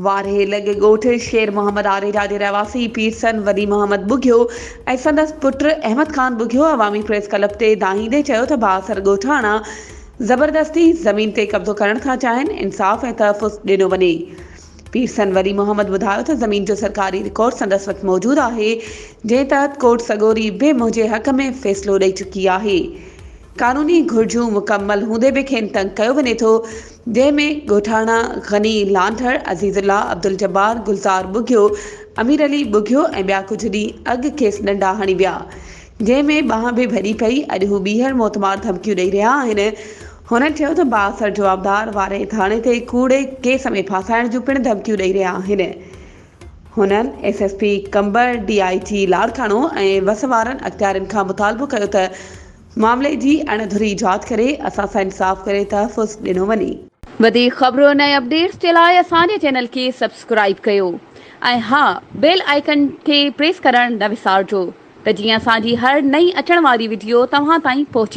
وارهي لڳ ڳوٺ شير محمد آريجا جي رهواسي پيرسن ولي محمد ٻگهيو ۽ سندس پٽ احمد خان ٻگهيو عوامي پريس ڪلب تي دانهيندي چيو ته بااثر ڳوٺاڻا زبردستي زمين تي قبضو ڪرڻ ٿا چاهين، انصاف ۽ تحفظ ڏنو وڃي. پيرسن ولي محمد ٻڌايو ته زمين جو سرڪاري رڪارڊ سندس وٽ موجود آهي، جنهن تحت ڪورٽ سڳوري به منهنجي حق ۾ فيصلو ڏئي چڪي آهي. قانوني گهرجون مڪمل هوندي به کين تنگ ڪيو وڃي ٿو، جنهن ۾ ڳوٺاڻا غني لانڍڙ، عزيز الله، عبدالجبار، گلزار ٻگهيو، امير علي ٻگهيو ۽ ٻيا ڪجهه ڏينهن اڳ کيس ڏنڊا هڻي ويا، جنهن ۾ ٻانهن به ڀڄي پئي، اڄ هو ٻيهر موتمار ڌمڪيون ڏئي رهيا آهن، هنن چيو ته بااثر جوابدار واري ٿاڻي تي ڪوڙي ڪيس ۾ ڦاسائڻ جون پڻ ڌمڪيون ڏئي رهيا آهن. هنن S S P Qambar, D I G Larkana ۽ وس وارن اختيارين کان مطالبو ڪيو ته معاملي جي اڻ ڌري جاچ ڪري اسان سان انصاف ڪري تحفظ ڏنو وڃي. وڌيڪ خبرن ۽ اپڊيٽس جي لاء اسان جي چينل کي سبسڪرائيب ڪيو ۽ ها بيل آئيڪن کي پريس ڪرڻ نه وسارجو ته جيئن اسان جي هر نئين اچڻ واري وڊيو توهان تائين پهچي.